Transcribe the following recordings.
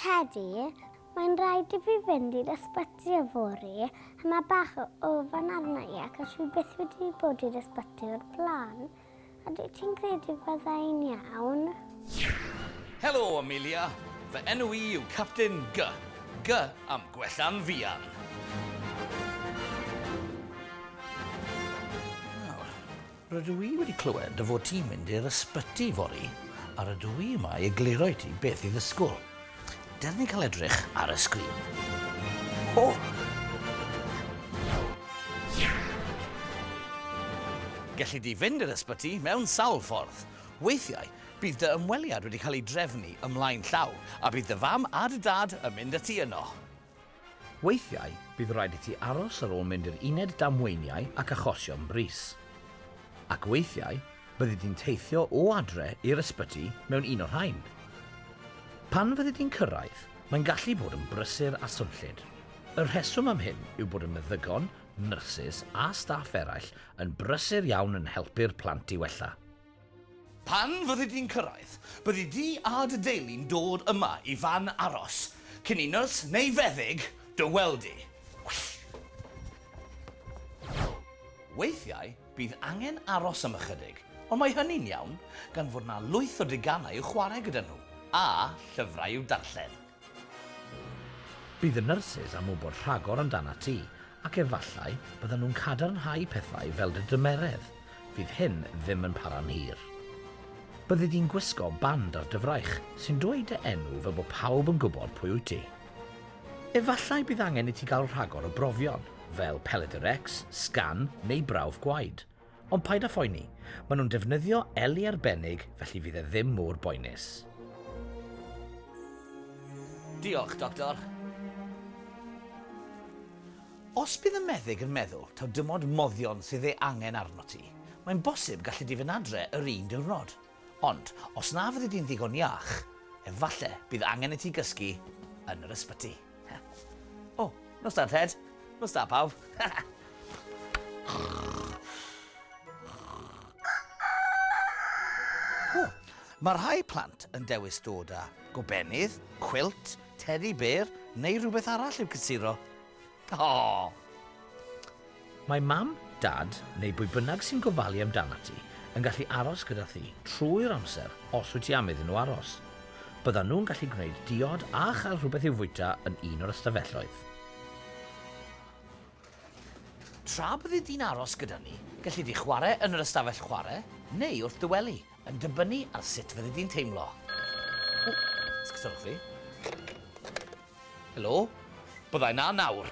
Tedi, mae'n rhaid i fi fynd i'r ysbyty yfory, a mae bach o ofn arna i achos fi byth wedi bod i'r ysbyty o'r blaen. Ydy ti'n credu fydda i'n iawn? Helo, Amelia. Fy enw i yw Captain G. G am gwella'n fuan. Nawr, rydw i wedi clywed dy fod ti'n mynd i'r ysbyty fory, a rydw i yma i egluro i ti beth i ddysgwyl. Dere ni cael edrych ar y sgrin. O! Gelli di fynd i'r ysbyty mewn sawl ffordd. Weithiau, bydd dy ymweliad wedi cael ei drefnu ymlaen llaw, a bydd dy fam a dy dad yn mynd â ti yno. Weithiau, bydd rhaid i ti aros ar ôl mynd i'r uned damweiniau ac achosion brys. Ac weithiau, byddi di'n teithio o adre i'r ysbyty mewn un o'r rhain. Pan fyddi di'n cyrraedd, mae'n gallu bod yn brysur a swnllyd. Y rheswm am hyn yw bod y meddygon, nyrsys a staff eraill yn brysur iawn yn helpu'r plant i wella. Pan fyddi di'n cyrraedd, byddi di a dy deulu'n dod yma i fan aros, cyn i nyrs neu feddyg dy weld di. Weithiau, bydd angen aros am ychydig, ond mae hynny'n iawn, gan fod 'na lwyth o deganau i'w chwarae gyda nhw, a llyfrau i'w darllen. Bydd y nyrsys am wybod rhagor amdanat ti, ac efallai byddan nhw'n cadarnhau pethau fel dy dymeredd, fydd hyn ddim yn para'n hir. Byddi di'n gwisgo band ar dy fraich sy'n dweud dy enw fel bod pawb yn gwybod pwy wyt ti. Efallai bydd angen i ti gael rhagor o brofion, fel pelydr-X, sgan neu brawf gwaed. Ond paid â phoeni, maen nhw'n defnyddio eli arbennig felly fydd e ddim mor boenus. Diolch, doctor. Os bydd y meddyg yn meddwl taw dim ond moddion sydd ei angen arnot ti, mae'n bosib galli di fynd adre yr un diwrnod. Ond, os na fyddi di'n ddigon iach, efalle bydd angen i ti gysgu yn yr ysbyty. O, nos da, Ted. Nos da, pawb. O, mae rhai plant yn dewis dod â gobenydd, cwilt, teddy bear neu rhywbeth arall i'w cysuro. O! Mae mam, dad, neu bwy bynnag sy'n gofalu amdanat ti yn gallu aros gyda thi trwy'r amser os wyt ti am iddyn nhw aros. Byddan nhw'n gallu gwneud diod a chael rhywbeth i'w fwyta yn un o'r ystafelloedd. Tra byddi di'n aros gyda ni, gelli di chwarae yn yr ystafell chwarae neu wrth dy wely, yn dibynnu ar sut fyddi di'n teimlo. O, esgusodwch fi. Helo? Byddai 'na nawr.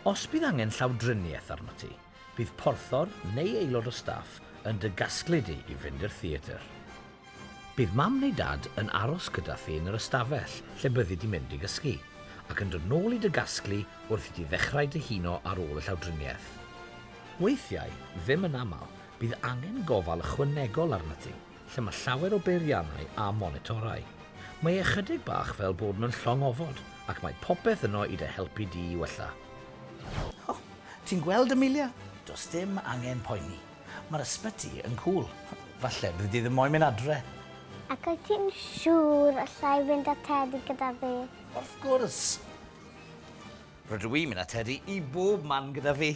Os bydd angen llawdriniaeth arnot ti, bydd porthor neu aelod o staff yn dy gasglu di i fynd i'r theatr. Bydd mam neu dad yn aros gyda thi yn yr ystafell lle byddi di'n mynd i gysgu, ac yn dod nôl i dy gasglu wrth i ti ddechrau dyhuno ar ôl y llawdriniaeth. Weithiau, ddim yn aml, bydd angen gofal ychwanegol arnat ti. lle mae llawer o beiriannau a monitorau. Mae e chydig bach fel bod mewn llong ofod, ac mae popeth yno i dy helpu di i wella. O, ti'n gweld, Amelia? Does dim angen poeni. Mae'r ysbyty yn cŵl. Falle byddi di ddim moyn mynd adre. Ac wyt ti'n siŵr alla i fynd â Teddy gyda fi? Wrth gwrs! Rydw i'n mynd â Teddy i bob man gyda fi.